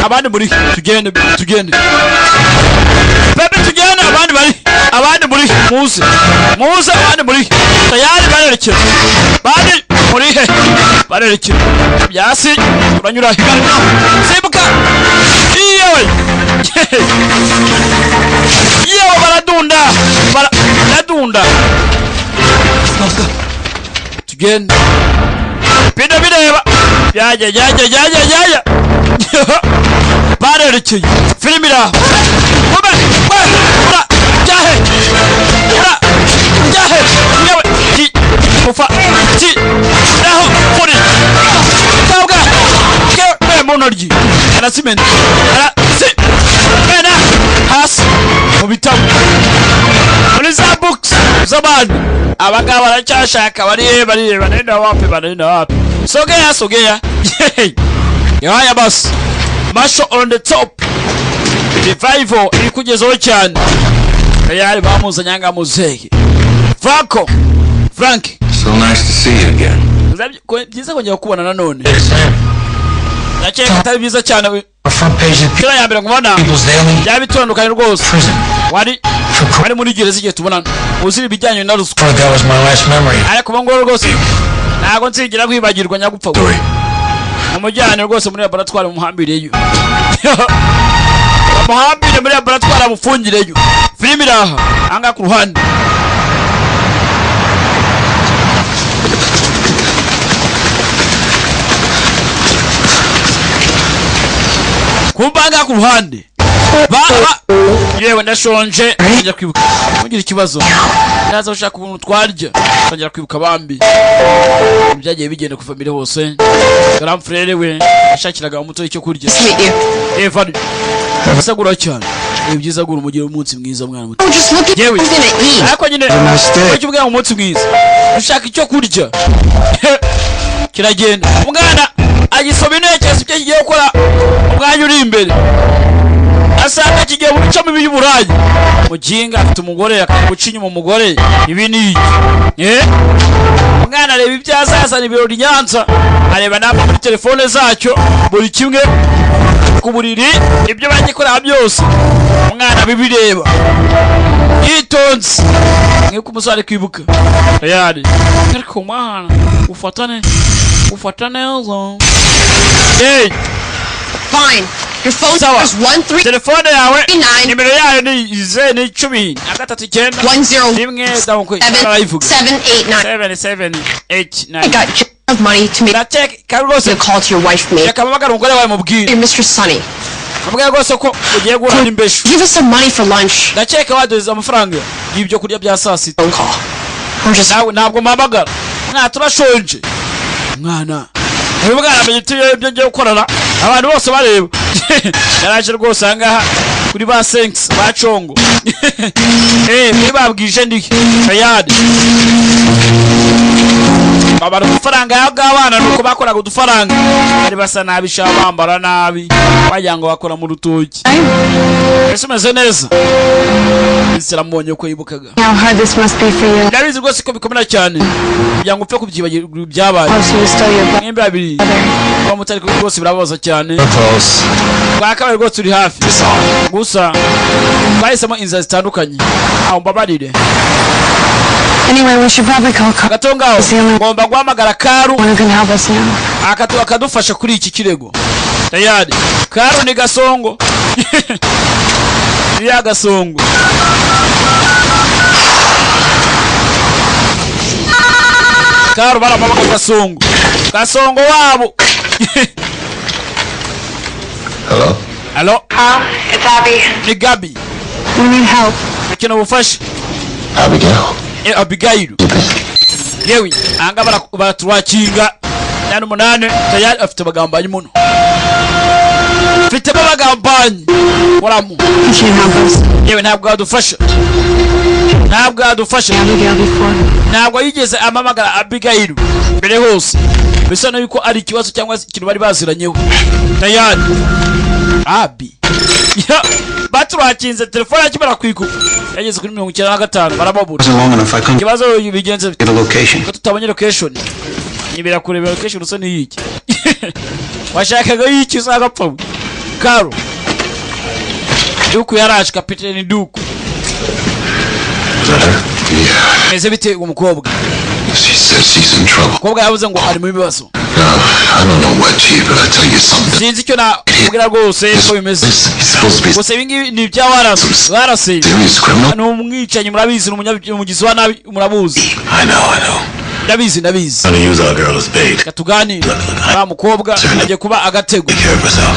Abandi muri, tugende, tugende bebe, tugende. Abandi bari, abandi muri, muze, muze. Abandi muri tayari, barerekera. Bandi muri he? Barerekera byasi, turanyura he? Simbuka! Yewe yewe, baradunda, baradunda, tugende. Bino bireba byajya, byajya, byajya, byajya. Barerekeye filime iraho. Mube we, ura jyahe, ura jyahe yewe, ki mufa ki naho kuri kabwa ke mu ntoryi, arasimena, arasimena hasi mu bitabo, muri za books z'abandi. Abangaba baracyashaka, barihe, barihe, banaenda wapi, banaenda wapi? Sogea, sogea. Haya basi, Masho on the top revival iri kugezaho cyane. Tayari bamuzanye anga muzehe Franco, Frank. So nice to see you again. Byiza kongera kukubona nanone. Ndakeka atari byiza cyane we. Front page of Kera ya mbere nkubona People's Daily. byaba bitandukanye rwose. Prison. Wari muri gereza igihe tubonana, uzira ibijyanye na ruswa. Thought that was my last memory. Ariko ubu ngubu rwose ntabwo nzigera kwibagirwa nyagupfa. Mumujyane rwose muri laboratwari, mumuhambireyo, bamuhambire muri laboratwari, amufungireyo. Filime iraha ahangaha ku ruhande. Kumva ahangaha ku ruhande ba ba, yewe ndashonje, njya kwibuka, ntugire ikibazo, naza gushaka ukuntu twarya. Tangira kwibuka bambi byagiye bigenda kuva mbere hose. Grand frère we yashakiraga umuto icyo kurya. Eva isagura cyane, ni byiza gura umugire umunsi mwiza, mwana muto. Yewe, ariko nyine icyo ubwira ngo umunsi mwiza, ushaka icyo kurya kiragenda. Umwana agisoma intekerezo ibyo kigiye gukora umwanya uri imbere, asanga kigiye mu mico mibi y'uburayi. Muginga afite umugore, akajya guca inyuma umugore. Ibi ni iki? Eh? Umwana areba ibyo azazana ibirori Nyanza, areba namba muri telefone zacyo, buri kimwe ku buriri, ibyo bagikorera byose umwana bibireba yitonze, nk'uko umusore ari kwibuka tayari. Ariko mwana, ufatane, ufata neza. Hey! Fine. Your phone Sawa. is 13 Telefone yawe 9 nimero yayo ni ze ni 13 9 10 1 donc 7 arayivuga. 7 8 9. 7 7 8 I 9. got enough money to make Ndakeka rwose a call to your wife, mate. reka mpamagare umugore wawe mubwire. Your Mr. Sunny. Mubwire rwose ko ugiye guhura n'imbeshu. Give us some money for lunch. Ndakeka waduhereza amafaranga y'ibyo kurya bya saa sita. Phone call. Or just Nawe ntabwo mpamagara mwana, turashonje. Mwana, uyu mwana amenya icyo ibyo ngiye gukorana abantu bose bareba. Yaraje rwose ahangaha kuri ba senks ba congo, eh, muri babwije ndi tayari babara udufaranga y'abana, nuko bakoraga udufaranga bari basa nabi sha, bambara nabi, wagira ngo bakora mu rutoki. Ese umeze neza? Ese aramubonye ko yibukaga. How hard this must be for you. Ndabizi rwose ko bikomera cyane kugira ngo upfe kubyibagirwa ibyabaye. Close who was still your brother. Mwembi babiri kuba mutari kumwe rwose birababaza cyane. Close. Bwa kabiri rwose turi hafi, gusa twahisemo inzira zitandukanye, aho mbabarire. Anyway, we should probably call Carl. Gato ngaho ngomba guhamagara Karu One who can help us now. akadufasha kuri iki kirego. Tayari Karu ni Gasongo, ni ya Gasongo. Karu baramamaga Gasongo, Gasongo wabo. Hello? Alo. Carl, it's Abby. Ni Gabi. We need help. Ukeneye ubufasha. Abigail. Eh, Abigail, yewe anga baraturakinga 8 8. Tayari afite abagambanyi muno, mfitemo abagambanyi waramu. He can't help us. Yewe, ntabwo yadufasha, ntabwo yadufasha. Abigail before. Ntabwo yigeze amamagara Abigail mbere hose, bisa n'uko ari ikibazo cyangwa se ikintu bari baziranyeho. Tayari Abi Ya, baturakinze telefone akimara kwikupa yageze kuri 95, barababura. Wasn't long enough. I couldn't Ikibazo bigenze bite? get a location. Ko tutabonye location, nibira kureba location usa n'iyiki washakaga y'iki, usanga apfa. Karo Duku yaraje, kapiteni Duku. Is that her? Yeah. Meze bite uwo mukobwa? She says she's in trouble. Umukobwa yavuze ngo ari mu bibazo. Now, I don't know what, Chief, but I tell you something. Sinzi icyo nakubwira rwose ko bimeze. He's supposed to be Gusa ibi ngibi ni ibya Warasi. Warasi serious criminal. ni umwicanyi, murabizi, ni umugizi wa nabi, murabuzi. I know, I know. Ndabizi, ndabizi. Gonna use our girl as bait. Reka tuganire, uriya mukobwa agiye kuba agatego. Take care of herself.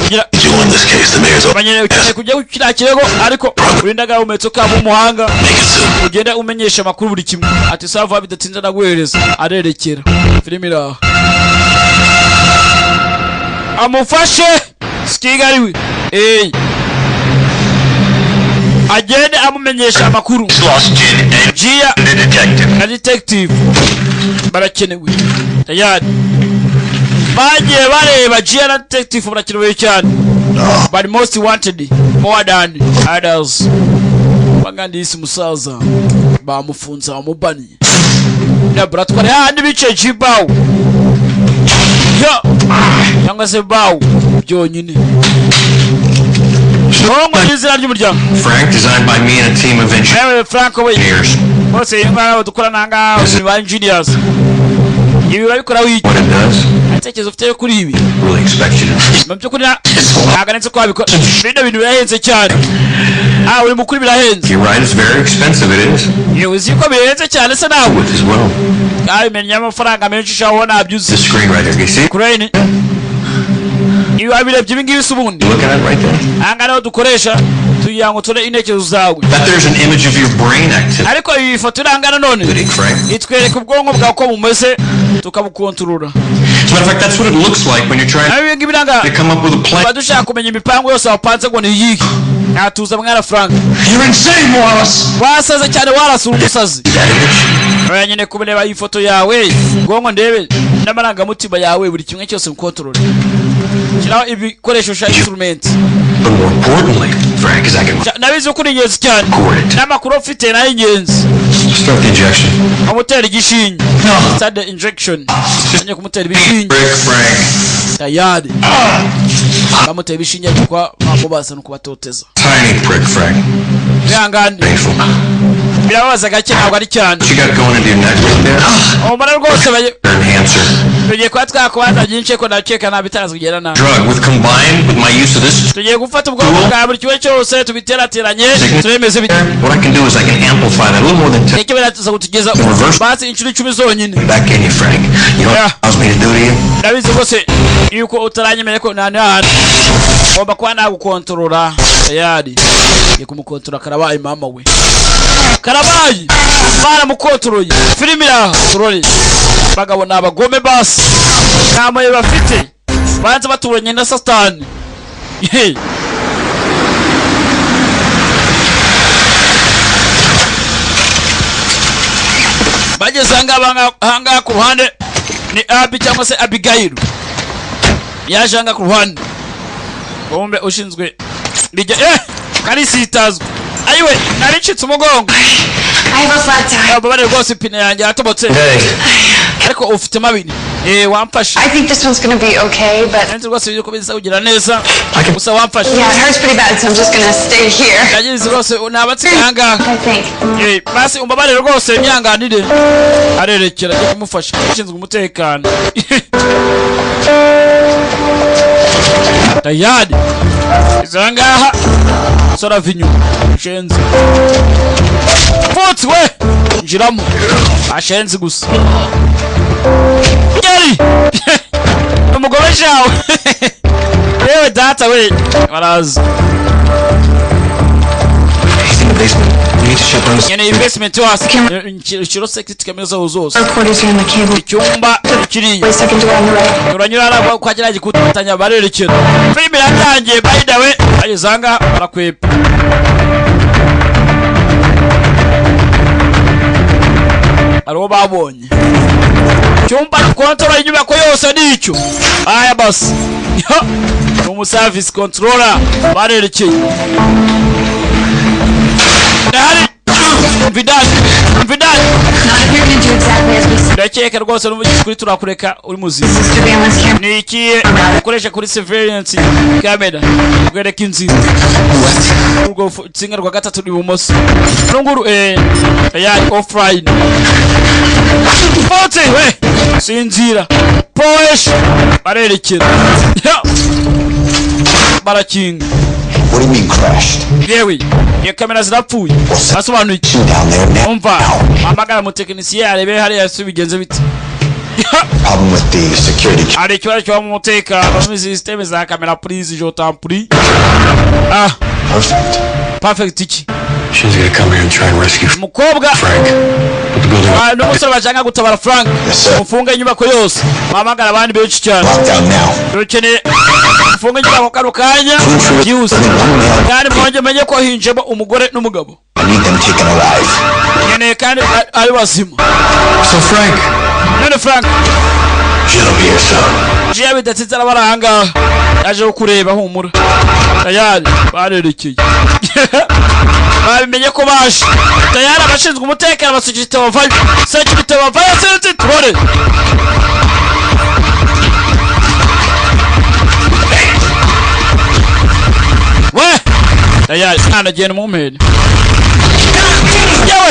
Kugira You won this case. The mayor's banyere ukeneye kujya kiriya kirego, ariko urinde agahumetso kabo umuhanga. Make it soon. Ugende umenyesha amakuru buri kimwe, ati sava bidatinze ndaguhereza. Arerekera filime iraha amufashe sikigariwe eyi agende amumenyesha amakuru. Lost Jin and Gia the detective. Na detective barakenewe tayari, bagiye bareba Gia na detective barakenewe cyane, but most wanted more than others. Bagandisi umusaza bamufunze, bamubaniye laboratoire hahandi bicaye Jibawu yo cyangwa se Bawu byonyine Kongo ni izina ry'umuryango. Frank, designed by me and a team of engineers. Yewe Franco we, bose ngaho dukorana ngaho ni ba engineers, ibi urabikora wiki? What it does, Ibitekerezo ufite kuri ibi? Really expect you to. Mu by'ukuri ntabwo nzi ko wabikora. Bino bintu birahenze cyane. Ah, uri mukuru, birahenze. You're right, it's very expensive, it is. Yewe, uzi ko bihenze cyane se nawe? With as well. Kabimenya amafaranga menshi ushaho ntabyo uzi. The screen right there, you see? Crane ibi wabirebye, ibi ngibi se ubundi? You looking at it right there? Aha ngaha niho dukoresha tugira ngo ture intekerezo zawe. That there's an image of your brain activity, Ariko iyi foto irangana none Frank. itwereka ubwonko bwawe uko bumeze, tukabukontorora. As a matter of fact, that's what it looks like when you're trying Naho ibi ngibi biranga to come up with a plan. tuba dushaka kumenya imipango yose wapanze ngo ni iyihe. Ntatuza mwana Frank. You're insane, Wallace! Wasaze cyane, warasura umusazi. That image? Oya nyine, kubireba iyi foto yawe ubwonko, ndebe n'amarangamutima yawe, buri kimwe cyose mukontorore, shyiraho ibikoresho sha instrument. But more importantly, Frank, is I can Nabizi ko uri ingenzi cyane record it. n'amakuru ufite nayo ingenzi. Start the injection. Amutera igishinge. No. Start the injection, agiye kumutera ibishinge. Rick, Frank. Tayari bamutera ibishinge, ariko kwa bamubaza no kubatoteza. Tiny prick, Frank. Ihangane. Painful. Birababaza gake, ntabwo ari cyane. What you got going into your neck right there? Umara rwose Enhancer. tugiye kuba twakubaza byinshi, ariko ndakeka nta bitaraza kugera nabi. Drug with combined with my use of this Tugiye gufata ubwoko bwa buri kimwe cyose tubiterateranye turemeze bite. What I can do is I can amplify that a little more than 10 Nicyo biratuza kutugeza basi inshuro 10 zonyine. back in you, Frank. You know what Yeah. it allows me to do to you? Ndabizi rwose yuko utaranyemera ko nta hantu ngomba kuba nagukontorora. Tayari ngiye kumukontorora. Karabaye mama we, karabaye, baramukontoroye. Filime iraha turore, bagabo ni abagome basi, nta maye bafite, banze baturanye na Satani. Hey. Bageze ahangaha ku ruhande ni Abi cyangwa se Abigail yaje ahangaha ku ruhande, bombe ushinzwe bijya karisitazwa. Ayiwe, naricitse umugongo. I have a flat tire. Babare rwose, ipine yanjye yatobotse. Hey. Ariko ufite mabiri, wamfashe. I think this one's gonna be okay, but Nanze rwose yuko biza kugira neza, gusa wamfashe. yeah, it hurts pretty bad, so I'm just gonna stay here. Ndagize rwose nabatsiga ahangaha. I think. Basi umbabarire rwose, myanganire. Arerekera ajya kumufasha ushinzwe umutekano. Tayari izo ngaha, umusore ava inyuma, shenzi mvutsi we, njiramo ashenzi gusa ngeri umugore shawe. Yewe data we, baraza. He's in the basement. We need to shut down the Nyene investment wasi ikiro security camera zaho zose. Recorders are on the cable. Icyumba kiriya. Wait, second door on the right. Uranyura hariya kwa kiriya gikuta batanya barerekera. Filime iratangiye by the way, bageze ahangaha barakwepa. Hari uwo babonye, icyumba control inyubako yose ni icyo. Aya basi ni umuservice controller barerekeye. Ndahari, umva indani, umva indani. Not if you're gonna do exactly as we said. Ndakeka rwose n'uvugisha kuri turakureka uri muzima. Surveillance camera. Ni ikihe ukoresha kuri surveillance camera rwereka inzira? Urwo rutsinga rwa gatatu ibumoso runguru, tayari offline. Fote we sinzira poesh barerekera. Ya! Barakinga. What do you mean crashed? Yewe, iyo kamera zirapfuye asobanuye iki? Down there now. Umva, hamagara umutekinisiye arebe hariya si bigenze bite. Problem with the security. Hari ikibazo kiba mu mutekano muri sisiteme za kamera. Please, je t'en prie. Ah. Perfect. Perfect iki? She's gonna come here and try and rescue Umukobwa Frank. Put the building n'umusore bashaka gutabara Frank. Yes, sir. Mufunge inyubako yose, muhamagara abandi benshi cyane. Lockdown now. Dukeneye mufunge inyubako kano kanya byihuse, kandi mwongere menye ko hinjemo umugore n'umugabo. I need them taken alive. Nkeneye kandi ari bazima. So Frank. None Frank. Jill be here soon. Jiya bidatsinze arabari ahangaha, yaje kukureba, humura. Tayari barerekeye, babimenye ko baje. Tayari abashinzwe umutekano abasekirite bavayo, sekirite bavayo, sinzi turore. We tayari mwana genda umumpere yewe.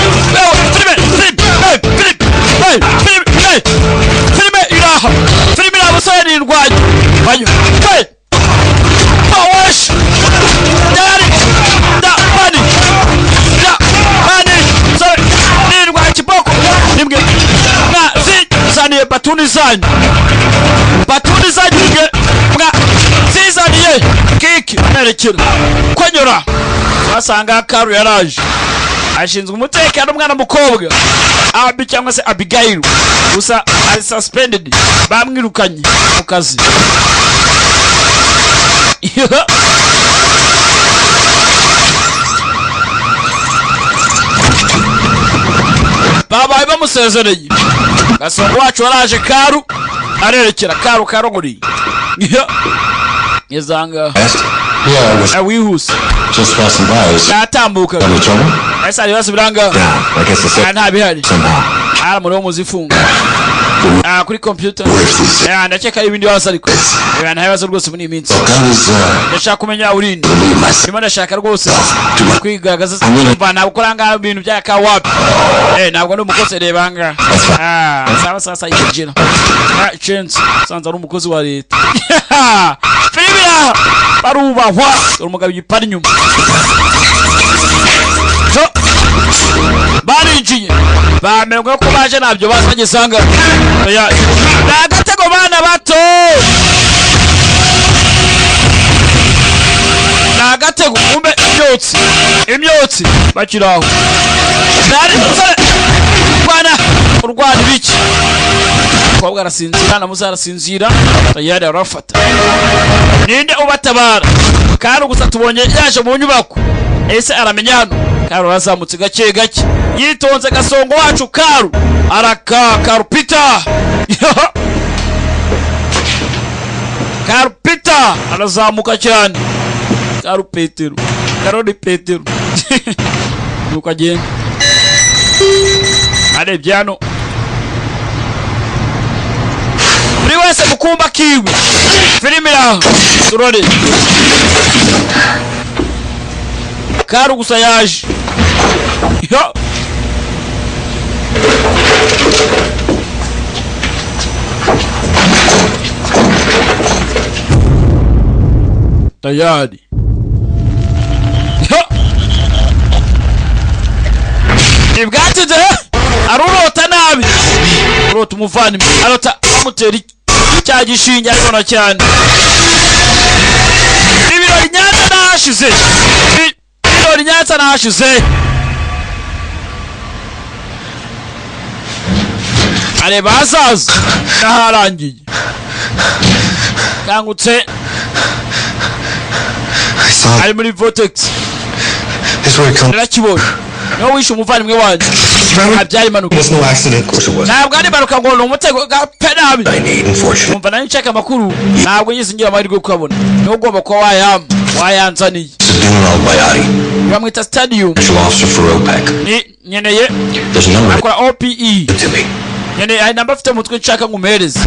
Filime, filime, filime, filime, filime iraha, filime iraha. Musore nirwanya banyo we bawash dari da bani da bani. Sore nirwanya kiboko nimwe mwa zizaniye batuni zanyu, batuni zanyu nimwe mwa zizaniye kiki nerekera konyora. Basanga Karu yaraje, ashinzwe umutekano umwana mukobwa Abi cyangwa se Abigail, gusa ari suspended, bamwirukanye mu kazi. Babaye bamusezereye. Gasongo wacu waraje, Karu arerekera Karu karogori ngezanga. Yeah, I was Wihuse. just passing by. Is Natambuka. any trouble? Ese hari ibibazo biranga? Yeah, I guess the Ah, nta bihari. somehow. Ara muri muzifunga. Ah, kuri computer. Where's this? Ndakeka ari ibindi bibazo, ariko nta bibazo rwose muri iyi minsi. Look, I was Ndashaka kumenya urinde. relieve myself. Ndimo ndashaka rwose Too much. kwigaragaza. Umva, ntabwo ukora ngaha ibintu bya kawapi. Ntabwo ndi umukozi, reba ngaha. Ah, sawa sasa yinjira. Ah, chance sanze ari umukozi wa leta. Filime iraha, barubahwa. Dore umugabo igipara inyuma. So, barinjiye bamerwa ko baje ntabyo bazi bagisanga. Oya, ni agatego bana bato, ni agatego. Umbe imyotsi, imyotsi bakiri aho. Nari musore urwana, urwana ibiki? Umukobwa arasinzira na muze arasinzira. Tayari arafata. Ninde ubatabara? Kandi gusa tubonye yaje mu nyubako, ese aramenya hano? Karu arazamutse gake gake yitonze. Gasongo wacu Karu araka, Karu Peter, Karu Peter arazamuka cyane. Karu Petero, Karoli Petero, nuko agenda arebye hano, buri wese mu kumba kiwe. Filime iraho, turore. Karu gusa yaje. Yo! Tayari. Yo! Ntibwatinze arurota nabi, urota umuvandimwe, arota bamutera cya gishinge, aribona cyane ibirori Nyanza nahashize. Ibirori Nyanza nahashize. Areba ahazaza n'aharangiye kangutse. I saw Ari muri vortex. this where it comes. Narakibonye. Niwe wishe umuvandimwe wanjye. Abyara impanuka. It was no accident. Of course it was. Ntabwo ari impanuka, ngo ni umutego gapfe nabi. I need, unfortunately. Umva, nari nshaka amakuru, ntabwo ngize ngira amahirwe yo kuyabona. Niwe ugomba kuba wayampa, wayanzaniye. Sadoun Al-Bayati, Bamwita Stadium. financial officer for OPEC. Ni nkeneye. There's a number Akora OPE. to me, Nkeneye, hari namba afite mu mutwe nshaka ngo umuhereze.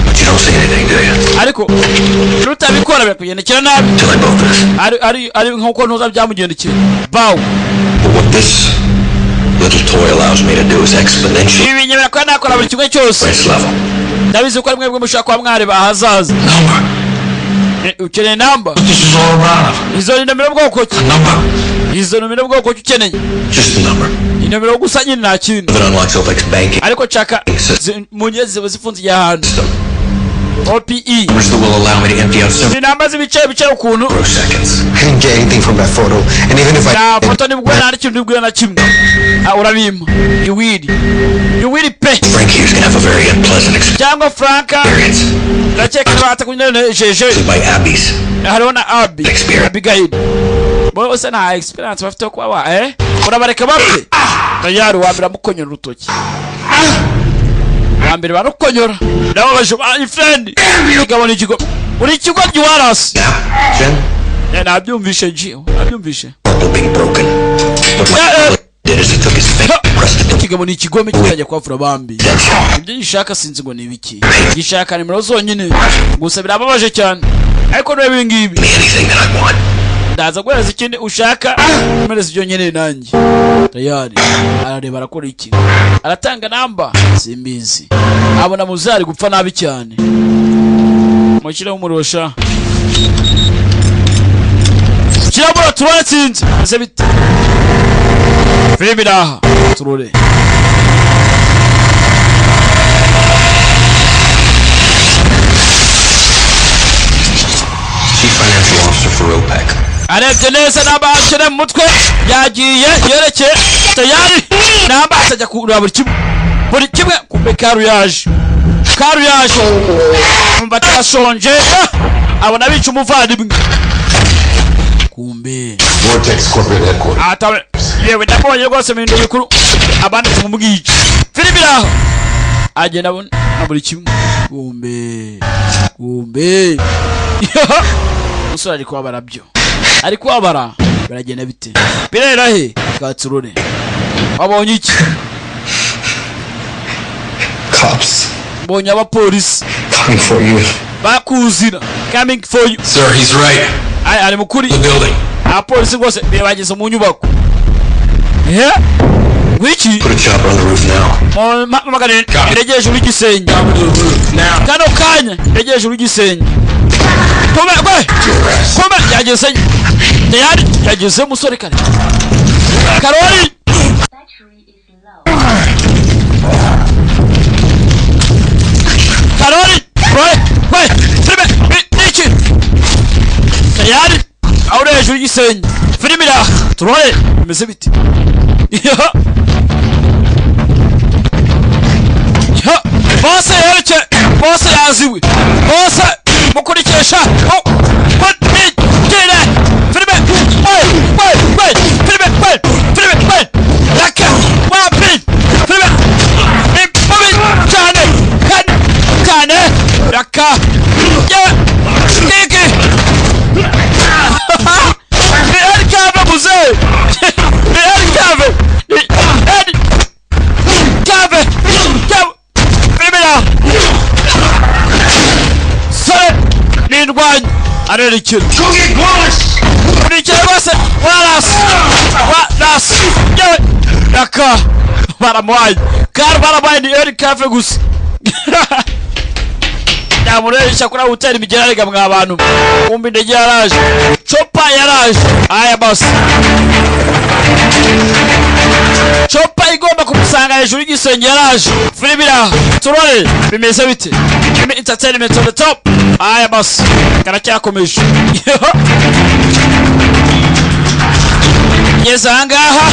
but you don't say anything, do you? Ariko nutabikora birakugendekera nabi. Till I both us. Ari nkuko ntuza byamugendekeye bawu. But what this little toy allows me to do is exponentially Ibi binyemera kuba nakora buri kimwe cyose. its level. Ndabizi ko ari mwebwe mushobora kuba mwareba ahazaza. Number. Ukeneye namba? This is all about. Izo ni nomero bwoko ki? Number. Izo nomero bwoko ki ukeneye? Just the number. Ni nomero gusa nyine, nta kindi. That unlocks OPEC's banking Ariko nshaka mu ngezi ziba zifunze igihe ahantu system. OPE. Numbers that will allow me to empty out several Ni namba z'ibice bice ukuntu. seconds. I didn't get anything from that photo, and even if I Nta foto nibwo, nta n'ikintu nibwo na kimwe. Ah, urabimpa iwiri iwiri pe. Frank here's gonna have a very unpleasant Cyangwa Franka experience. ndakeka batakunyejeje. By Abby's Hariho na Abi. Experience. Abigail, bose nta experience bafite yo kuba wa urabareka bapfe. Tayari uwa mbere amukonyora urutoki, uwa mbere barukonyora. Ndababaje my friend. Kigabo ni ikigo, uri ikigo giwarasi. Now, Jen, Nabyumvishe G, nabyumvishe. purple being broken. What my did is he took his finger and pressed it to Ikigabo ni ikigome kitajya kwavura bambi. attention. Ibyo gishaka sinzi ngo ni ibiki, gishaka nimero zonyine gusa. Birababaje cyane, ariko niba ibi ngibi Me anything that I want. ndaza guhereza ikindi ushaka, mpereza ibyo nkeneye nanjye. Tayari arareba, arakora iki? Aratanga namba, simbizi. Abona muzari gupfa nabi cyane. Mushyireho umurosha, shyiraho umuriro turatsinze. Ese bite? Filime iraha, turore. Chief Financial Officer for OPEC. Arebye neza n'abakene mu mutwe yagiye yerekeye tayari namba, atajya kureba buri kimwe, buri kimwe. Kumbe karu yaje, karu yaje. Umva atarashonje. Ah! Abona bica umuvandimwe, kumbe. Vortex corporate headquarters. Atawe yewe, ndabonye rwose mu bintu bikuru abandi tumubwice. Filime iraho, agenda abona na buri kimwe. Kumbe, kumbe umusore ari kubabara byo, ari kubabara. Biragenda bite? Birera he? Katurore, wabonye iki? Cops Mbonye abapolisi coming for you. bakuzira, coming for you. Sir, he's right. Ari mukuri. The building. Abapolisi rwose bageze mu nyubako. Ngwiki? Put a chopper on the roof now. Magana ndege hejuru y'igisenge kano kanya, ndege hejuru y'igisenge. Kumbe gwe, kumbe yageze tayari, yageze musore kare karori. Karori roy we filime niki tayari aho uri hejuru y'igisenge. Filime iraha, turore bimeze bite. Ya. Bose yereke, bose yaziwe, bose mukurikisha mukurikire filime. We we we, filime we, filime we, raka wapi, filime ni mubi cyane kandi cyane. Raka ye kiki ni Eri Kave muze, ni Eri Kave, ni Eri Kave Kave. Filime ya sore n'indwanyi arerekera kurikira rwose. Warasi, warasi yewe, raka baramuhaye kari, baramuhaye. Ni Eri Kave gusa ntamuresha kuri utera imigera. Rega mwa bantu, kumva indege yaraje, chopper yaraje. Aya basi, chopper igomba kumusanga hejuru y'igisenge yaraje. Filime iraha, turore bimeze bite. Filime entertainment on the top. Aya basi, karacyakomeje. Ngeze ahangaha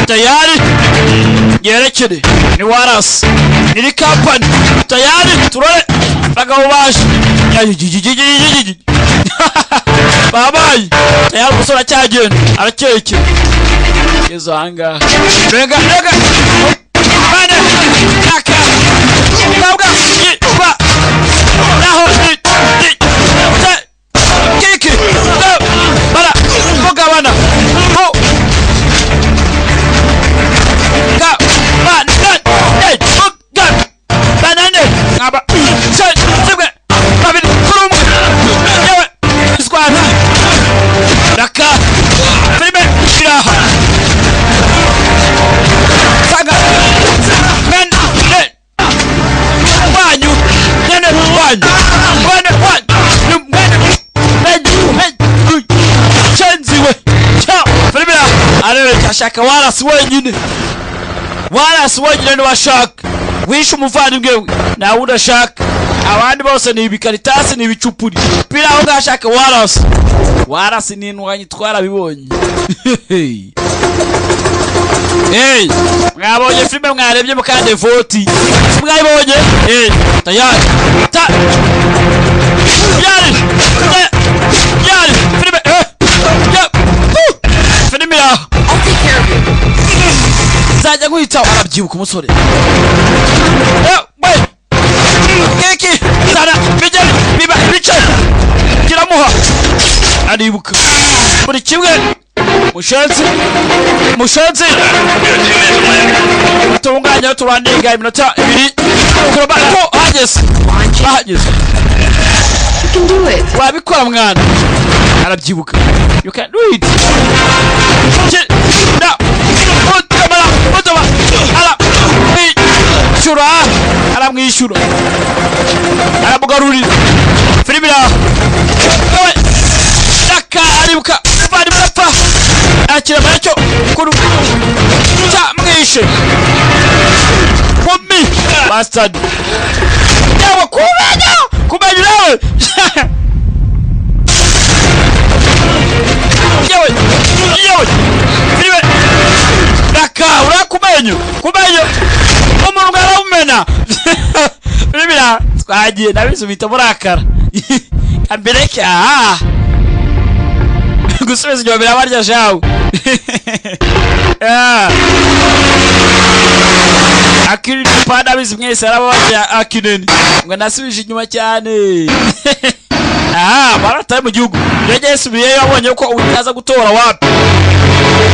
tayari yerekere ni warasi niri kampani. Tayari turore, abagabo baje. Babaye tayari. Umusore acyagenda aracyekera ngeze ahangaha. Rega rega bane aka kabwa ba naho ni ni te kiki te bara mugabana mu ga ba na e muga banane ngaba se kimwe babiri kuri umwe yewe squad raka filime iraha saga men ne wanyu nene wanyu mwene wanyu mwene men men chenzi we cha filime iraha arebe ashaka Wallace wenyine. Wallace wenyine niwe ashaka, wishe umuvandimwe we, nawe udashaka. Abandi bose ni ibikaritasi, ni ibicupuri. Pira aho ngaho ashaka Wallace. Wallace ni intwanyi, twarabibonye. Hey, mwabonye filime? Mwarebye mukande voti. Mwabonye? Hey, tayari ta yari ta yari filime ya hu! Filime ya I'll take care of you. Nzajya nkwitaho. Arabyibuka umusore. We kiki zana bijya biba ibice kiramuha. Aribuka buri kimwe. Mushenzi, mushenzi, tunganya turandinga iminota 2 kuroba ko hageze hageze. You can do it. Wabikora mwana. Arabyibuka. You can do it. Na utamara utama aramwishyura, aramwishyura, aramugarurira filime iraho. Yewe, raka aribuka umuvandimwe arapfa, akirema nacyo kuru cyamwishe kumi bastard. Yawe kumenya kumenya nawe. Yewe yewe filime raka urakumenyo kumenyo umuntu arawumena. Filime ira twagiye nabizi bita murakara ambireke. Aha gusubiza inyuma birabarya shawe. Ah. Akiri pada abizi mwese arababarya akineni ngo nasubije inyuma cyane. Ah, barataye mu gihugu yagiye yasubiyeyo abonye ko utaza gutora wapi.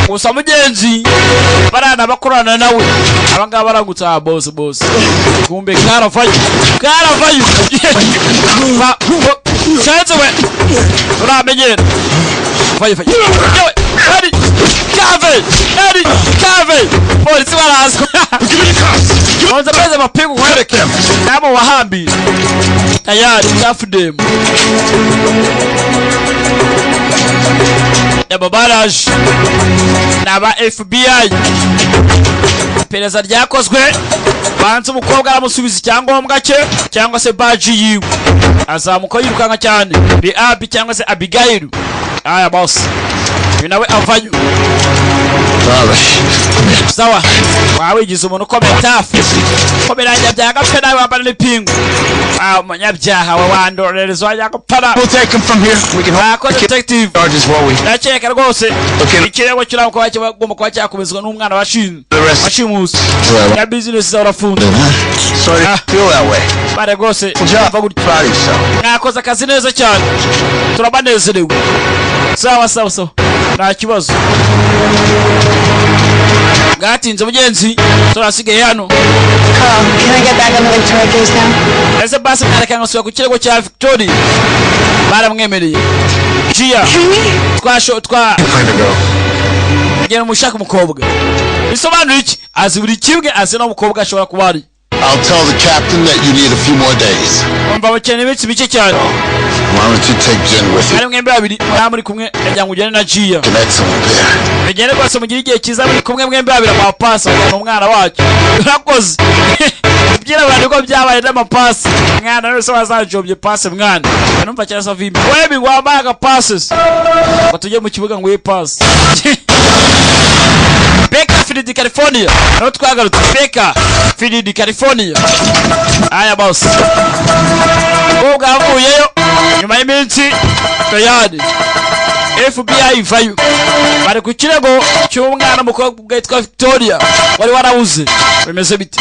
Gusa mugenzi barana bakorana nawe abangaba baragutse. Ah, boss, boss, kumbe karavayo karavayo. Shanze we uramenyera vayo vayo. Yewe ari kave ari kave polisi baraza bonza beze amapingu nkwereke nabo wahambira tayari tafudemu abo baraje ni aba FBI. Iperereza ryakozwe banze umukobwa aramusubiza icyangombwa cye cyangwa se badge yiwe. Azamuka yirukanka cyane bi Abi cyangwa se Abigail. Aya boss, uyu nawe avayo. Sawa, waba wigize umuntu ukomeye tafu komeranya byagapfe nawe wambara n'ipingu. Ah, umunyabyaha we wandorereza wajya gupfana. We'll take him from here. We can Mwakoze, detective. charges while we Ndakeka rwose Okay. ikirego kirabo kuba kigomba kuba cyakomezwa n'umwana washinze The rest. washimuse ya business zawe urafunze. Sorry Ah. to feel that way. Bare rwose Good job. mva gutya. Proud of yourself. Mwakoze akazi neza cyane, turabanezerewe. Sawa sawa sawa, nta kibazo. Bwatinze mugenzi turasigaye hano. Carl, can I get back on the Victoria case now? Ese basi mwareka ngasubira ku kirego cya Victoria? Baramwemereye. Gia. Can we? Twasho twa Find a girl. genda mushaka umukobwa. Bisobanura iki? Azi buri kimwe, azi n'aho umukobwa ashobora kuba ari. I'll tell the captain that you need a few more days. Umva, bakeneye iminsi mike cyane. Why don't you take Jen with you? Ari mwembi babiri mwaba muri kumwe, ndagira ngo ugende na Gia. An excellent pair. Bigende rwose mugire igihe cyiza muri kumwe mwembi babiri. Amapasi ni umwana wacu. Urakoze. Ibyirabura niko byabaye n'amapasi. Mwana wese wazajobye pasi mwana numva cyangwa se vimbi webi wambaye agapasi se ngo tujye mu kibuga ngo uye pasi. Bakersfield, California naho twagarutse. Bakersfield, California. Aya boss, umukobwa yavuyeyo. Nyuma y'iminsi tayari FBI ivayo, bari ku kirego cy'umwana w'umukobwa witwa Victoria wari warabuze. Bimeze bite?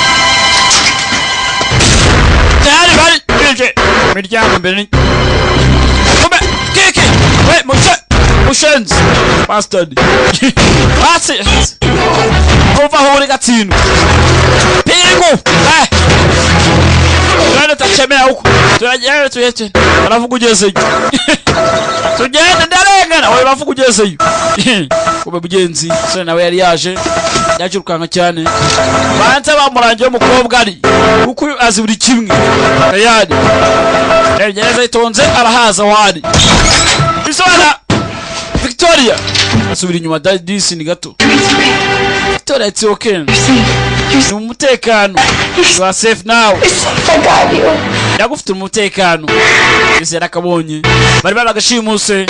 Tayari bari binje imiryango imbere ni kumbe kiki we mushe mushenzi bastard hasi kuva aho uri gatsindwa pingu eh. Twende tachemea huko, turajyana tuyete, baravuga ugezeyo, tugende ndarengana, we bavuga ugezeyo. Kumbe mugenzi sore nawe yari yaje, yacirukanka cyane, banza bamurangiye umukobwa ari kuko uyu azi buri kimwe. Tayari yarebye neza yitonze, arahaza wari bisobanura Victoria asubira inyuma disi ni gato. Victoria, it's okay, ni umutekano, you are safe now. I got you. Ndagufite umutekano. Ese yarakabonye, bari baragashimuse.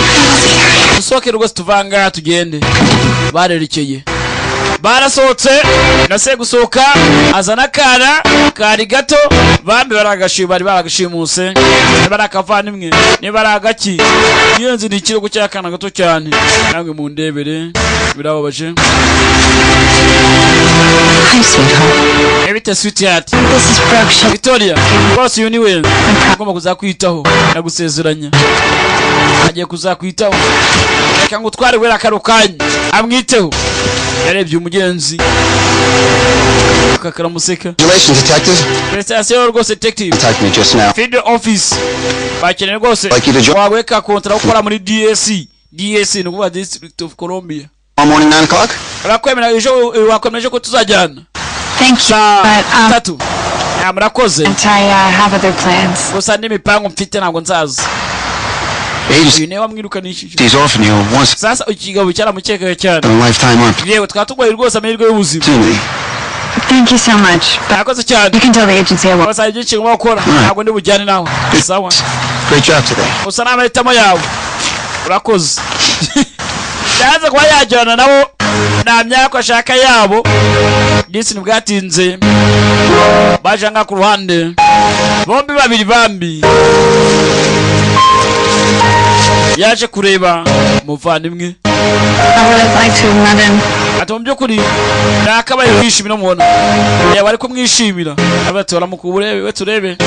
Dusohoke rwose, tuvanga tugende. Barerekeye, barasohotse nase gusohoka azana akana kari gato. Bambi bari baragashimuse, niba ari akavandimwe, niba ari agaki. Iyo nzi ni ikirego cy'akana gato cyane, namwe mundebere, birababaje. Hi, sweetheart. Ebite, sweetheart? This is Brooke. She'll Victoria rwose, uyu ni we ugomba kuzakwitaho, ndagusezeranya agiye kuzakwitaho. Reka ngo utware wera kano kanya amwiteho. Yarebye umugenzi kakaramuseka. Congratulations, detective. Félicitations rwose, detective. Contact me just now. Field office bakeneye rwose Like you to join- wagweka kontara gukora muri DSC. DSC ni ukuvuga District of Columbia. Tomorrow morning, 9 o'clock? Urakwemera ejo, wakwemera ejo ko tuzajyana? Thank you, Saa but 3. Ya, murakoze. and I have other plans. Gusa n'imipango mfite, ntabwo nzaza. Agency's Uyu niwe wamwirukanishije. offering you once Sasa ikigabo cyaramukekaga cyane. in a lifetime opportunity. Yewe, twaba tugoye rwose amahirwe y'ubuzima. Thank you so much, but Murakoze cyane. you can tell the agency I won't. Gusa hari byinshi ngomba gukora, ntabwo ndi bujyane nawe. Sawa. Great job today. Gusa ni amahitamo yawe, urakoze. Yaza kuba yajyana nabo nta myaka ashaka yabo. Disi ntibwatinze, baje nga ku ruhande bombi babiri. Bambi yaje kureba umuvandimwe. I would have liked to have met him. Ati mu by'ukuri nakabaye kwishimira mubona yaba ari kumwishimira. Avuga ati baramukubure we, turebe.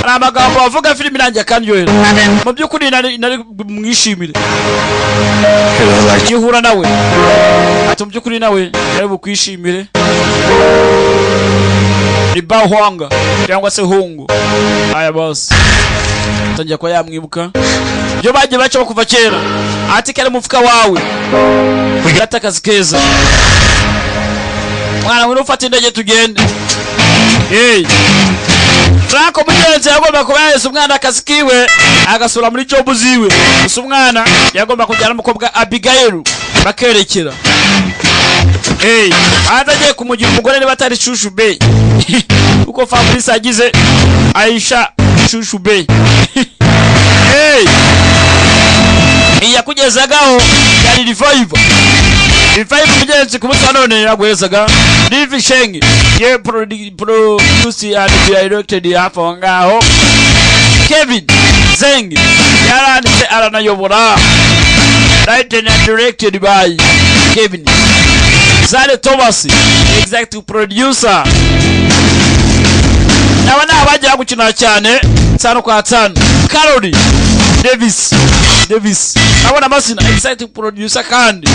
Hari amagambo bavuga, filimi irangiye akandyohera. Met him. Mu by'ukuri nari mwishimire Could have liked iyo uhura nawe. Ati mu by'ukuri nawe yari bukwishimire. Ni Bahwanga cyangwa se Hungu. Aya bose atangira kuba yamwibuka ibyo bagiye bacaho kuva kera. Ati kari mu mufuka wawe, gata akazi keza mwana, ngwino ufate indege tugende. Hey. Franco mugenzi yagomba kuba yahise umwana akazi kiwe, agasura muri job ziwe. Gusa umwana yagomba kujyana n'umukobwa Abigail bakerekera. Hey, atagiye kumugira umugore niba atari shushu be, kuko Fabrice agize Aisha shushu be. Hey, iyakugezagaho yari Revive. Revive mugenzi ku munsi wa none yaguhezaga Livi Sheng ye produce and directed. Hafi aho ngaho Kevin Zeng yaranditse aranayobora, written and directed by Kevin Zale Thomas, executive producer. Aba ni abagiye gukina cyane tanu kwa tanu. Caroli Davis Davis abona amazina, executive producer, kandi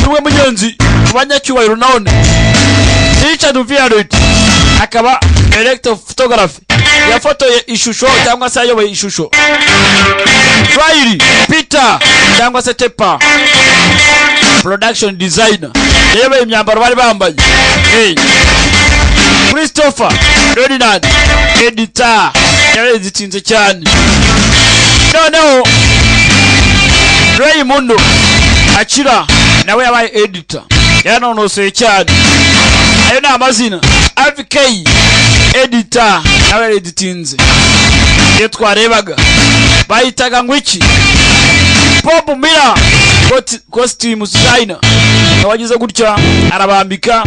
niwe mugenzi mu banyacyubahiro. None Richard Violet akaba director of photography, yafotoye ishusho cyangwa se yayoboye ishusho. Riley Peter cyangwa se Tepa, production designer, yayoboye imyambaro bari bambaye. Hey. Christopher Ferdinand, editor, yarezitinze cyane. Noneho Raymundo Akira nawe yabaye editor, yaranonosoye cyane. Ayo ni amazina. AVK, editor, nawe yareditinze. Iyo twarebaga bayitaga ngo iki? Bob Miller, costume designer, nawe agize gutya arabambika.